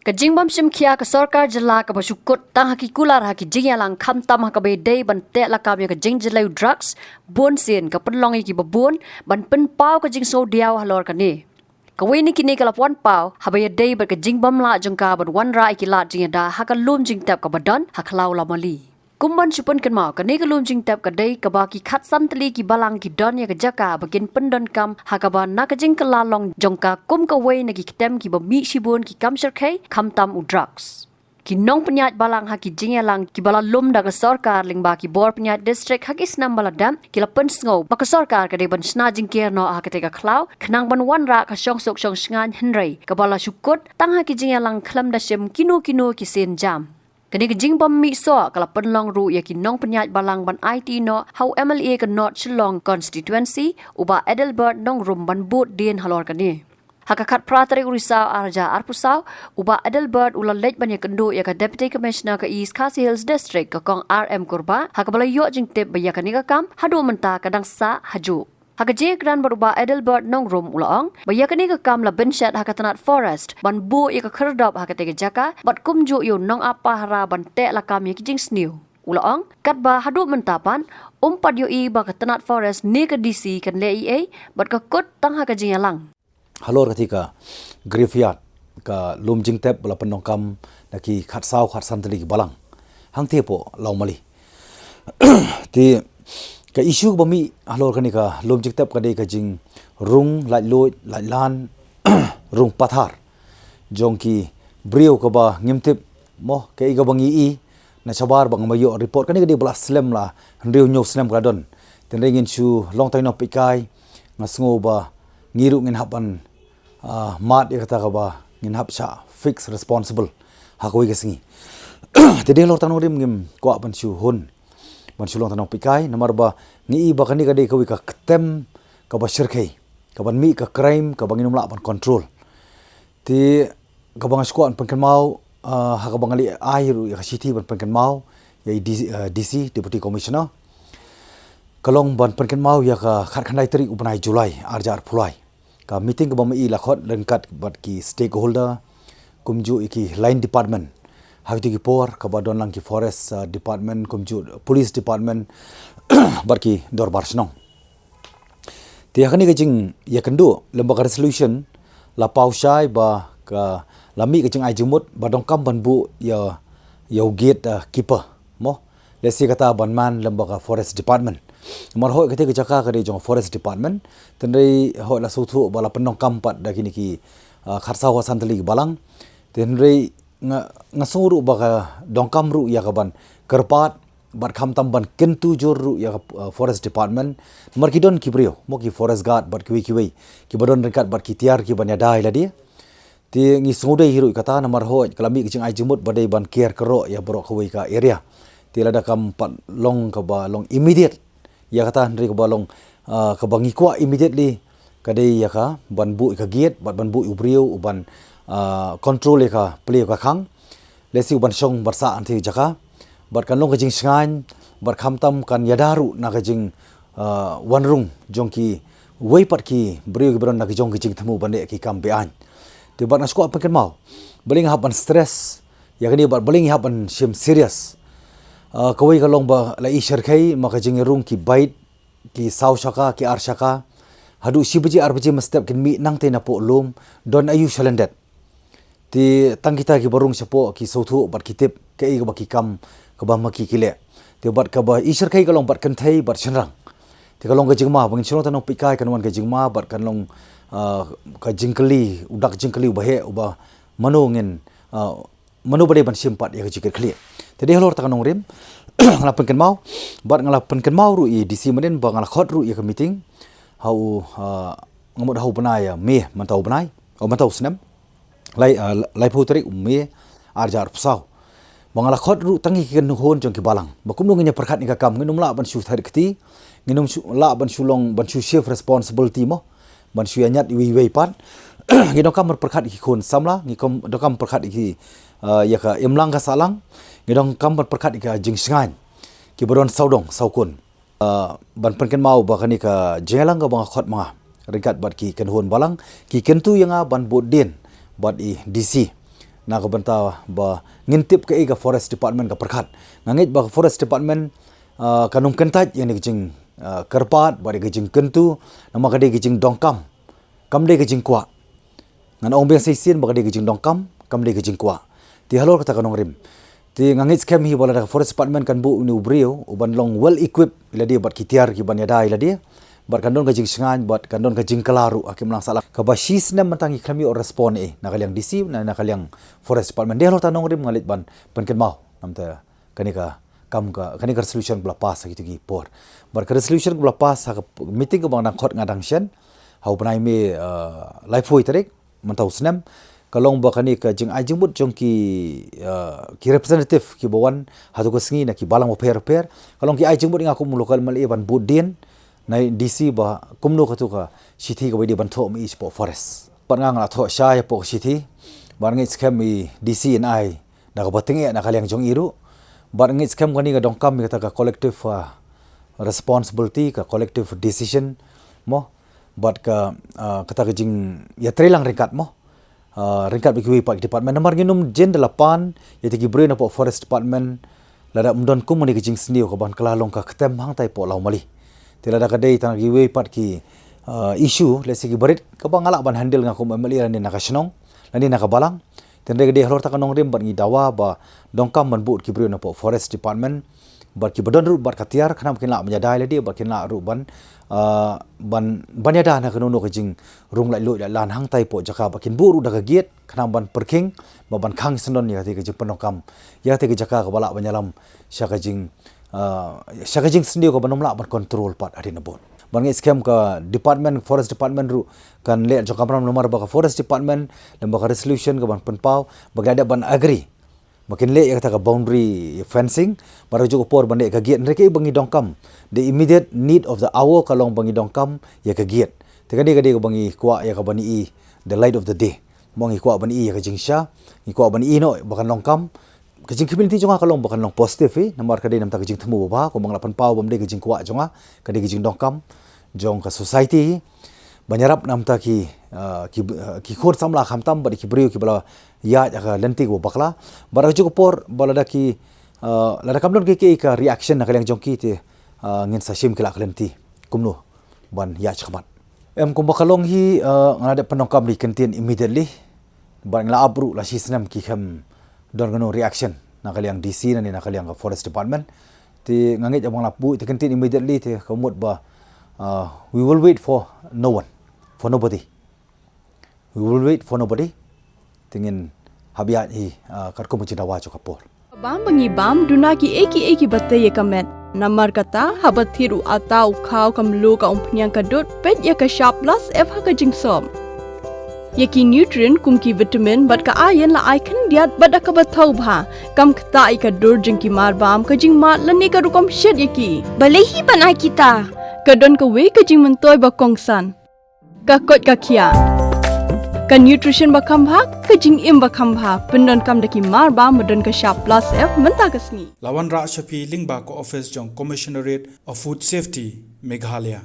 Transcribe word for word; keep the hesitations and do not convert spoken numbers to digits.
Ka jingbym shim khia ka sorkar jylla kaba shu kut tang ha ki kular ha ki jingïalang khamtam ha kaba ïadei ban teh lakam ïa ka jingjyllei u drugs, bun sien ka pynlong ïa kiba bun ban pynpaw ka jingsngewdiaw halor kane. Kawei na kine ka la wan paw haba ïadei bad ka jingbym lah jong ka ban wanrah ïa ki lad jingïada ha ka lum jingtep kaba don ha Khlaw Lawmali. Kum ban shu pynkynmaw, kane ka lum jingtep ka dei kaba ki khatsan tylli ki balang ki don ïa ka jaka ba kin pyndonkam ha kaba na ka jingkylla long jong ka kum kawei na ki ktem kiba mih shibun ki kam shyrkhei khamtam u drugs. Ki nongpynïaid balang ha ki jingïalang kiba la lum da ka sorkar lyngba ki bor pynïaid district ha ki snem ba la dep ki la pynsngew ba ka sorkar ka dei ban shna jingker noh ha katei ka khlaw khnang ban wanrah ka shongsuk shongshngaiñ, hynrei kaba la shu kut tang ha ki jingïalang khlem da shim kino kino ki sienjam. Kane ka jingbym mih soh ka la pynlong ruh ïa ki nongpynïaid balang ban aiti noh ha u M L A ka North Shillong Constituency, u Bah Adelbert Nongrum, ban bud dien halor kane. Ha ka khatphra tarik u Risaw arhajar arphew saw, u Bah Adelbert u la leit ban ïakynduh ïa ka Deputy Commissioner ka East Khasi Hills District, ka Kong R M Kurbah, ha kaba la ïoh jingtip ba ïa kane ka kam haduh mynta ka dang sah hajuh. Ha ka jingïakren bad u Bah Adelbert Nongrum, u la ong ba ïa kane ka kam la bynshet ha ka tnat Forest ban buh ïa ka khyrdop ha katei ka jaka bad kumjuh ïa u nongap pahara ban teh lakam ïa ki jingsniew. U la ong katba haduh mynta pat um pat ïohi ba ka tnat Forest ne ka D C kan leh ei ei bad ka kut tang ha ka jingïalang. Halor katei ka graveyard, ka lum jingtep ba la pyndonkam na ki khatsaw khatsan tylli ki balang hangtei hapoh Lawmali. Te ka issue kaba mih halor kane ka lum jingtep ka dei ka jingrung laitluid, laitlan, rung pathar jong ki briew kaba ngim tip mo kaei kaba ngi i na shabar ba ngam ïoh report. Kane ka dei ba la slem la hynriew hynñiew snem ka la don. Te hynrei ngin shu long tang nongpeitkai, nga sngew ba ngi ruh ngin hap ban, ah, mad ïa kata kaba ngin hap shah fix responsible ha kawei ka sngi. Te dei halor tang nongrim ngim kwah ban shu hun, ban shu long tang nongpeitkai namar ba ngi i ba kane ka dei kawei ka ktem kaba shyrkhei, kaban mih ka crime kaba ngin ym lah ban control. Te kaba nga shu kwah ban pynkynmaw, ah, ha kaba nga la ai ruh ïa ka shithi ban pynkynmaw ïa i D C, ah, D C, Deputy Commissioner, ka long ban pynkynmaw ïa ka khatkhyndai tarik u bnai July arhajar arphew lai, ka meeting kaba ma i la khot ryngkat bad ki stakeholder kumjuh ïa ki line department. Ha kito ki por kaba don lang ki forest, ah, department kumjuh police department bad ki dorbar shnong. Te ha kane ka jingïakynduh lem bad ka resolution la paw shai ba ka la mih ka jingai jingmut ba donkam ban buh ïa, ïa u gate, ah, keeper mo. Lehse kata ban man lem bad ka forest department. Namar hooid katei ka jaka ka dei jong forest department. Te hynrei hooid la sngewthuh ba la pyndonkam pat da kine ki, ah, khatsaw khatsan tylli ki balang. Te hynrei nga, nga sngew ruh ba ka donkam ruh ïa kaban kyrpad bad khamtam ban kyntu jur ruh ïa ka, uh, forest department. Namar ki don ki briew mo ki forest guard bad kiwei kiwei kiba don ryngkat bad ki tiar kiban ïada ïa lade. Te ngi sngewdei hi ruh ïa kata namar hooid ka la mih ka jingai jingmut ba dei ban ker kyrroh ïa baroh kawei ka area. Te lada kam pat long kaba long immediate ïa kata hynrei kaba long, ah, kaba ngi kwah immediately ka dei ïa ka ban buh ïa ka gate bad ban buh ïa u briew uban, ah, control ïa ka plie ka khang. Lehse uban shong ban sah hangtei jaka bad kan long ka jingshngaiñ bad khamtam kan ïada ruh na ka jing, ah, wanrung jong kiwei pat ki briew kiba don na ki jong ki jingthmu ban leh ki kam be-aiñ. Te bad nga shu kwah pynkynmaw balei nga hap ban stress ïa kane bad balei ngi hap ban shim serious. Ah, kawei ka long ba la i shyrkhei ma ka jingïarung ki beit, ki saw shaka, ki ar shaka. Haduh shi baje ar baje mynstep kin mih nangtei napoh lum, don aïu shalyndet. Te tang kita kiba rung shapoh ki sngewthuh bad ki tip kaei kaba ki kam kaba ma ki ki leh. Te bad kaba i shyrkhei ka long bad kynthei bad shynrang. Te ka long ka jingma ba ngin shu long tang nongpeitkai, kan wan ka jingma bad kan long, ah, ka jingkylli, u dak jingkylli uba heh uba mano ngin, ah, mano ba dei ban shim pat ïa ka jingkitkhlieh. Te dei halor tang nongrim nga la pynkynmaw bad nga la pynkynmaw ruh ïa i D C mynnin ba nga la khot ruh ïa ka meeting ha u, ah, nga mut ha u bnai, ah, May mynta u bnai, oh, mynta u snem. Lai, ah, laiphew tarik u May arhajar arphew saw. Ba nga la khot ruh tang ïa ki kynhun jong ki balang ba kumno ngin ïa pyrkhat ïa ka kam, ngin ym lah ban shu thait kti, ngin ym shu lah ban shu long ban shu shift responsibility mo. Ban shu ïa ñiad iwei iwei pat. Ngi donkam ban pyrkhat ïa ki khun samla, ngi donkam pyrkhat ïa ki, ah, ïa ka imlang ka sahlang, ngi donkam ban pyrkhat ïa ka jingshngaiñ kiba don sawdong sawkun. Ah, ban pynkynmaw ba kane ka jingïalang kaba nga khot ma nga ryngkat bad ki kynhun balang, ki kyntu ïa nga ban bud dien bad i D C Na ka bynta ba ngin tip kaei ka Forest Department ka pyrkhat. Nga ngeit ba ka Forest Department, ah, kan ym kyntait ïa kane ka jing, ah, kyrpad bad ïa ka jingkyntu, namar ka dei ka jingdonkam, kam dei ka jingkwah. Ngan ong biang sa shisien ba ka dei ka jingdonkam, kam dei ka jingkwah. Te halor kata ka nongrim, te nga ngeit skhem hi ba lada ka Forest Department kan buh une u briew uban long well equipped ïa lade bad ki tiar kiban ïada ïa lade, bad kan don ka jingshngaiñ bad kan don ka jingkylla ruh ha ki imlang sahlang. Kaba shisnem mynta ngi khlem ïoh respond eh na ka liang D C, na, na ka liang Forest Department. Te halor kata ka nongrim nga leit ban pynkynmaw namar kane ka kam ka, kane ka resolution ba la pass ha kito ki por. Bad ka resolution ba la pass ha ka p-, meeting kaba nga dang khot nga dang shen ha u bnai May, ah, laiphew tarik mynta u snem, ka long ba kane ka jingai jingmut jong ki, ah, ki representative kiba wan ha kato ka sngi na ki balang bapher bapher, ka long ki ai jingmut ïa nga kum u local M L A ban bud dien na i D C ba kumno kato ka shithi kaba i dei ban thoh ma i shapoh Forest. Bad nga nga la thoh shai hapoh ka shithi, bad nga ngeit skhem i D C in ai da kaba tyngeh na ka liang jong i ruh. Bad nga ngeit skhem kane ka donkam ïa kata ka collective, ah, responsibility, ka collective decision, mo. Bad ka, ah, kata ka jingïatreilang ryngkat, mo, ah, ryngkat bad kiwei pat ki department. Namar ngin ym jin da la pan ïa kita ki briew napoh Forest Department lada ym don kum kane ka jingsniew kaban kylla long ka ktem hangtai hapoh Lawmali. Te lada ka dei tang kiwei pat ki, ah, issue, let's say, kiba rit kaba nga lah ban handle nga kum M L A lane na ka shnong lane na ka balang, te hynrei ka dei halor kata ka nongrim bad ngi dawa ba donkam ban bud ki briew napoh Forest Department bad kiba don ruh bad ka tiar, khnang ba kin lah ban ïada ïa lade bad kin lah ruh ban, ah, ban, ban ïada na kano kano ka jingrung laitluid laitlan hangtai hapoh jaka, bad kin buh ruh da ka gate khnang ban pyrkhing bad ban khang syndon ïa katei ka jingpyndonkam ïa katei ka jaka kaba lah ban ïalam sha ka jing, ah, sha ka jingsniew kaban ym lah ban control pat hadien nabud. Bad nga ngeit skhem ka department, Forest Department ruh kan leh jong ka kamram namar ba ka Forest Department lem bad ka resolution kaban pynpaw ba ki la dep ban agree ba kin leh ïa kata ka boundary fencing, bad ha kajuh ka por ban leh ka gate. Hynrei kaei ba ngi donkam, the immediate need of the hour ka long ba ngi donkam ïa ka gate. Te kane ka dei kaba ngi kwah ïa ka ban i the light of the day. Mo, ngi kwah ban i ïa ka jingshisha, ngi kwah ban i noh ba kan long kam. Ka jingkhmih lynti jong nga ka long ba kan long positive hi, namar ka dei namar ka jingthmu babha, kumba nga la pynpaw ba ym dei ka jingkwah jong nga, ka dei ka jingdonkam jong ka society hi ban ïarap namar ki, ah, ki, ah, ki khun samla khamtam bad ki briew kiba la ïaid ha ka lynti kaba bakla. Bad ha kajuh ka por ba lada ki, ah, lada kam don kiei kiei ka reaction na ka liang jong ki, te, ah, ngin sa shim ki la ka lynti kumno ban ïaid shakhmat. Em, kumba ka long hi, ah, nga la dep pyndonkam da ki kyntien immediately. Bad nga la ap ruh la shisnem ki khlem don kano reaction na ka liang D C lane na ka liang ka Forest Department. Te nga ngeit ba nga la buh ïa ki kyntien immediately, te ka mut ba, ah, we will wait for no one, for nobody. We will wait for nobody. Te ngin hap ïaid hi, ah, katkum ka jingdawa jong ka por. Bam ba ngi bam, duna kiei kiei kiba tei ïa ka met. Namar kata, haba thied u ata u khaw, ka mluh, ka umphniang, ka dud, peit ïa ka shap plus F ha ka jingsop. Ïa ki nutrient kum ki vitamin bad ka iron la ai khyndiat bad da kaba thaw bha. Kam ktah ïa ka dur jong ki marbam, ka jingmad lane ka rukom shet ïa ki. Balei hi ban ai kita? Ka don kawei ka jingmyntoi ba kongsan. Ka koit ka khiah. Ka nutrition ba kham bha, ka jingim ba kham bha, pyndonkam da ki marbam ba don ka shap plus F mynta ka sngi. La wanrah sha phi lyngba ka office jong Commissionerate of Food Safety, Meghalaya.